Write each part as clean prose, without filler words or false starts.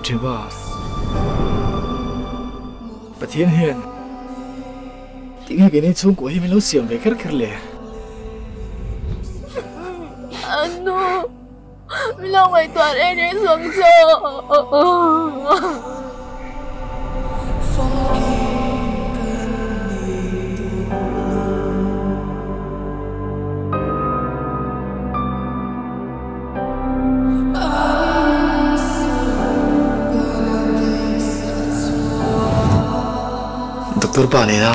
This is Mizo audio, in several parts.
Ṭhipa. Pathian hian tinge keini chhungkua hi min lo siam ve kher kher le? Anu, min lo ngaihtuah reng reng suang chaw. Doctor pa nena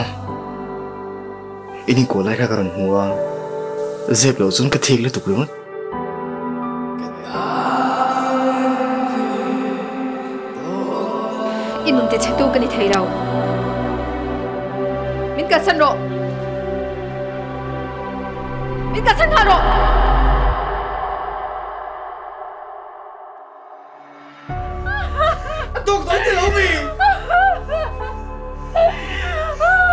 in inkuah lai kha ka rawn hmu a, zep loh chuan ka thik lutuk ringawt. I nun ti chhe tu ka ni thei lo. Min kalsan rawh. Min kalsan nghal rawh. A tawk dawn ti lo mi?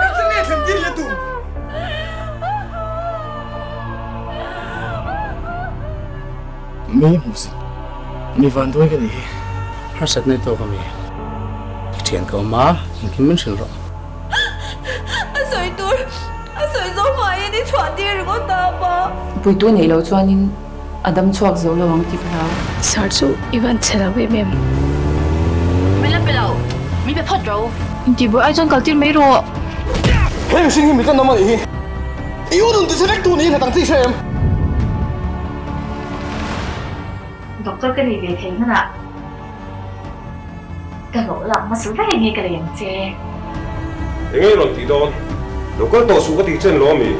Engtin nge thlen tir le tum? Mi hmusit, mi vanduai ka nih hi. Harsatna i tawk a mi? I thian ka awm a, engkim min hrilh rawh. A sawi tur, a sawi zawk hmaiin i chhuah tir ringawt a pa. Puitu neih loh chuanin A dam chhuak zo lo ang tih ka hlau. Sir chu i van chhe lo em em. Min la pe lo, min pe phawt ro. Intih buai ai chuan kal tir mai rawh. He mihring hi mi tan awm a nih hi. I u nun ti chhe vek tu niin hetang chi hre em? Doctor ka nih ve thei hmanah ka hlawh lak hmasa vek enge ka lei ang che. Enge i rawn tih dawn? Lo kal tawh suh ka tih chen lo ami?